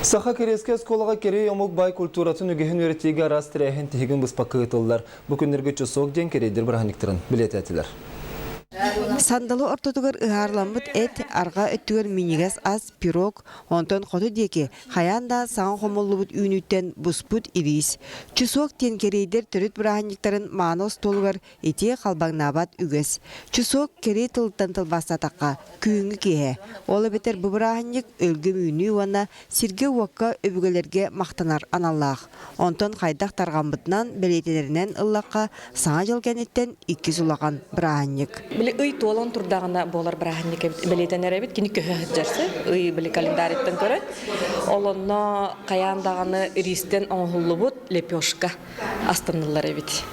Саха Кэриэскэ оскуолаҕа кэриэй омук баай культуратын үгэһин үөрэтиигэ араас тэрээһин тиһигин быспакка ыытыллар. Бу күннэргэ Чусок диэн кэриэйдэр бырааһынньыктарын бэлиэтээтилэр. Сандалы ортотугар ыһаарыламмыт эт, арҕаа өттүгэр минньигэс ас, пирог, онтон хоту диэки хайаан да саҥа хомуллубут үүнүүттэн буспут ириис. Чусок диэн кэриэйдэр төрүт бырааһынньыктарын мааны остуолугар Ити халбаҥнаабат үгэс. Чусок кэрии тылыттан тылбаастаатахха, күһүҥҥү киэһэ. Ол эбэтэр бу бырааһынньык өлгөм үүнүү уонна сиргэ-уокка өбүгэлэргэ махтанар аналлаах. Онтон хайдах тарҕаммытынан, бэлиэтэнэринэн ыллахха, Саҥа дьыл кэнниттэн иккис улахан бырааһынньык. Били ый туолан турдаҕына буолар бырааһынньык эбит, бэлиэтэнэр эбит. Кини көһө сылдьар ый били календариттан көрөн. Ол онно хайаан даҕаны ириистэн оҥоһуллубут лепешка астыныллар эбит.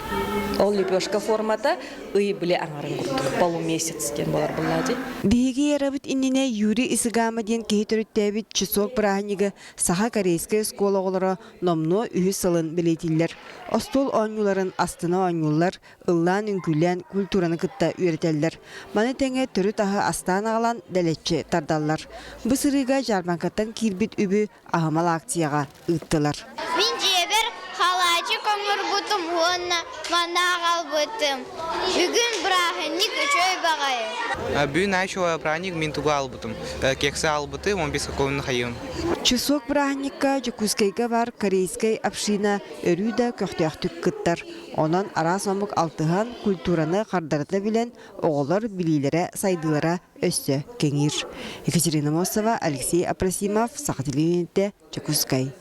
Ол лепешка формата ый били аҥарын курдук полумесяц диэн буолар буллаадьы. Биһиги эрабыт иннинэ Юрий Исыгама диэн киһи төрүттээбит Чусок бырааһынньыгы саха-корейскай оскуола оҕолоро номнуо үһүс сылын бэлиэтииллэр. Остуол оонньууларын астына оонньууллар, ыллаан-үҥкүүлээн культураны кытта үөрэтэллэр. Маны тэҥэ төрүт аһы астаан аҕалан дэлэччи тардаллар. Бу сырыыга дьаарбаҥкаттан киирбит үбү аһымал акцияҕа ыыттылар. Мин дьиэбэр халаачык оҥорбутум уонна манна аҕалбытым. Бүгүн бырааһынньык үчүгэй баҕайы. Бүгүн аачула праздник мин тугу албытым. Кексы албытым, он без какого хайым. Чусок бырааһынньыкка Дьокуускайга баар корейскай община өрүү да көхтөөхтүк кыттар. Онон араас омук алтыһан, культураны хардарыта билэн, оҕолор билиилэрэ, сайдыылара өссө кэҥиир. Екатерина Мосова, Алексей Апросимов, Саха телевидениетэ, Дьокуускай.